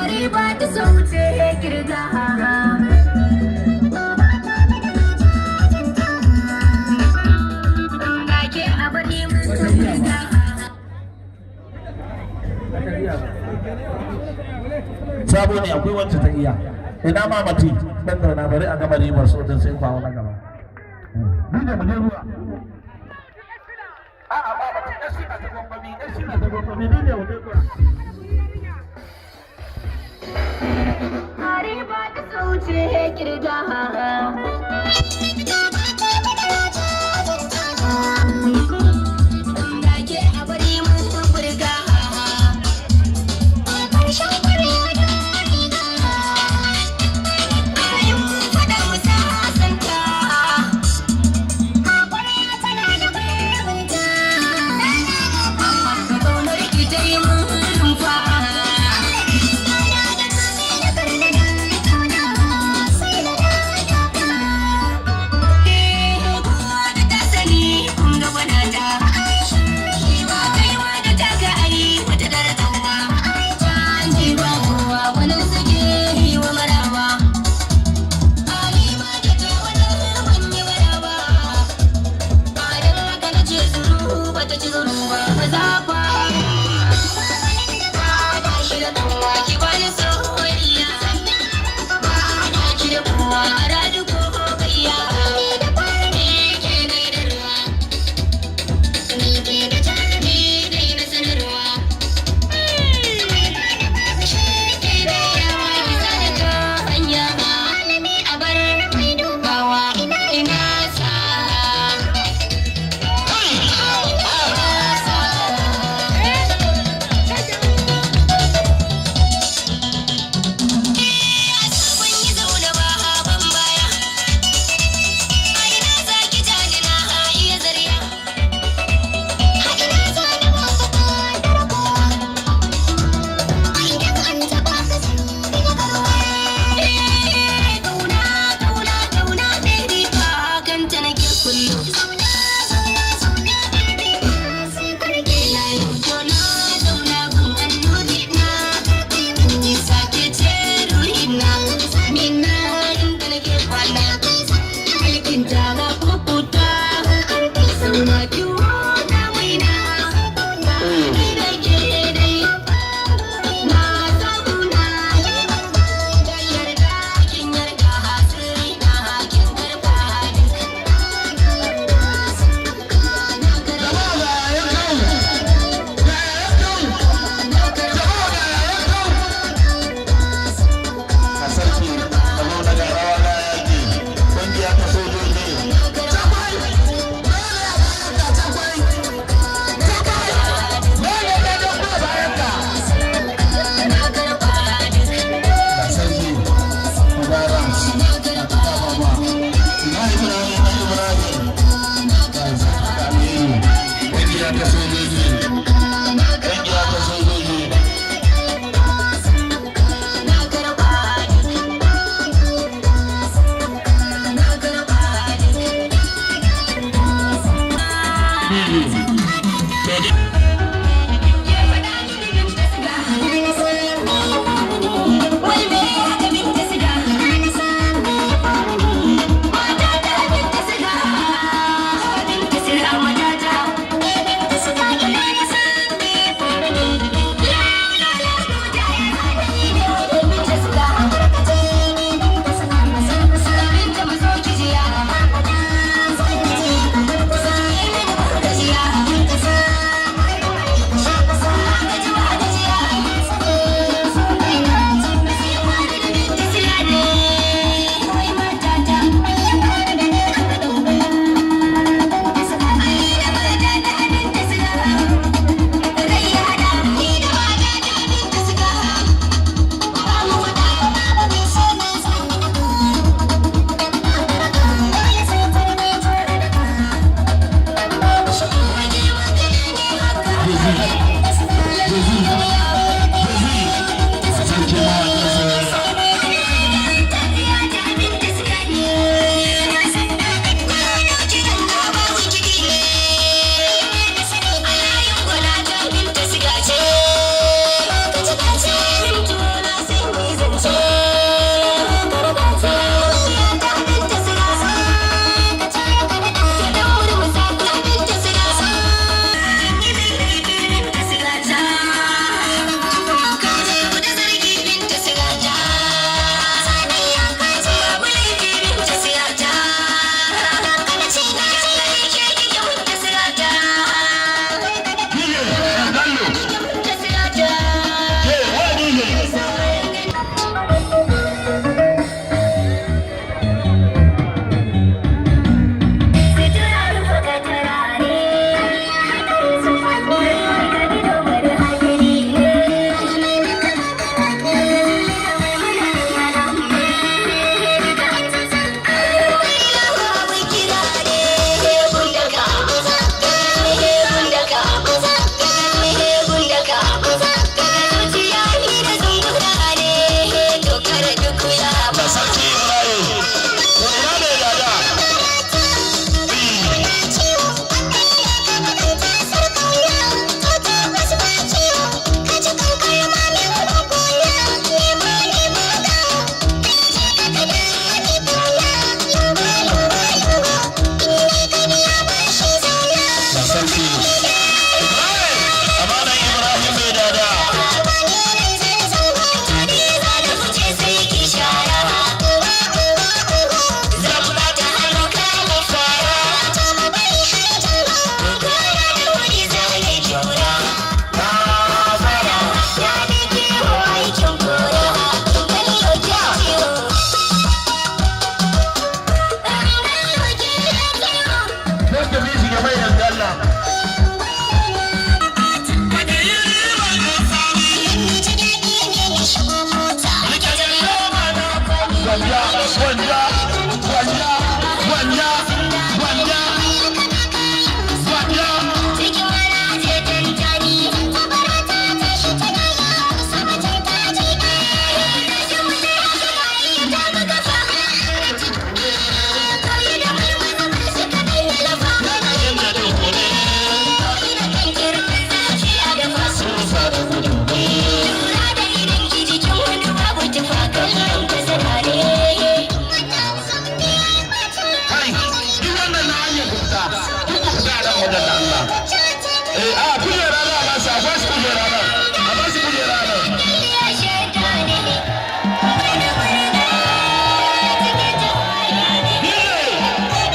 Riba ta sauce kirga. Ke a bari mun kirga. Sabo ne, akwai wacce ta iya. Ina ma mati dan zauna, bari a gama ribar sojin sai kwawo na gaba. Ni da mu je ruwa. A'a, ba mati ɗan shi na ta gwangwami, ɗan shi na ta gwangwami. Ni ne mu je ruwa. Riba ta sauce kirga. Ke a bari mun burga. Karshen kwarya da riga. Ayin fada mu sasanta. Kwarya tana da gurbinta. Kaunar ki ta yi mun rumfa. Ta ci zuru ba, ba za ba. Ki bani soyayya, ki da kowa a radu ko gayya. Ni ke gaidarwa, ni ke da jarumi dai na sanarwa. Shi ke da yawa ki sadaka hanya. Malami a bar mai dubawa ina ina sa. Ina sa. Kun yi zaune ba haban baya. A ina za ki jani na iya zarya. A ina za ni ba fadar kowa. A idan an taɓa ka zan garwa. Kauna, kauna, kauna baby, ba kanta nake kullum. Zauna, zauna, zauna baby, sai ka rike layi. Zauna, zauna gun annuri na. Sake ce ruhina. Mina inda nake kwana. Alkinta na kukuta. Zauna kiwo na waina. Ni da ke dai. Na zauna. Yarda kin yarda hasiri na kin karba. Na karba. Jama'a, ga yayan kawu, ga yayan kawu. Jama'a, ga yayan kawu. A sarki a zo daga rawa ga yaki kungiya ta sojoji. Takwai dole a bayan ka, takwai, takwai dole ne don ba bayan ka. Na karba. Ga sarki Mubarak baba na Ibrahim, na Ibrahim, ga Aminu, kungiya ta sojoji, kungiya ta sojoji. Na karba. Na karba. Ke faɗa mini, Binta Siga. Wai me haka, Binta Siga? Matata Binta Siga. Binta Siga matata. Binta Siga ina na san me faru ne. La la la kuta ya haɗa ni da Binta Siga. Binta mazo ki jiya. Gajiya. Gaji ba gajiya. Binta Siga ne. Wai matata. Ai da matata Binta Siga. Rai ya haɗa ni da matata Binta Siga. Ba mu faɗa. Rage magana ne haka. Sarki mawaƙin soyayya. Tafiya ta Binta Siga ne. Na san na ɗauki ganga babu kiɗi ne. nan wajen da Allah. Eh, a ku.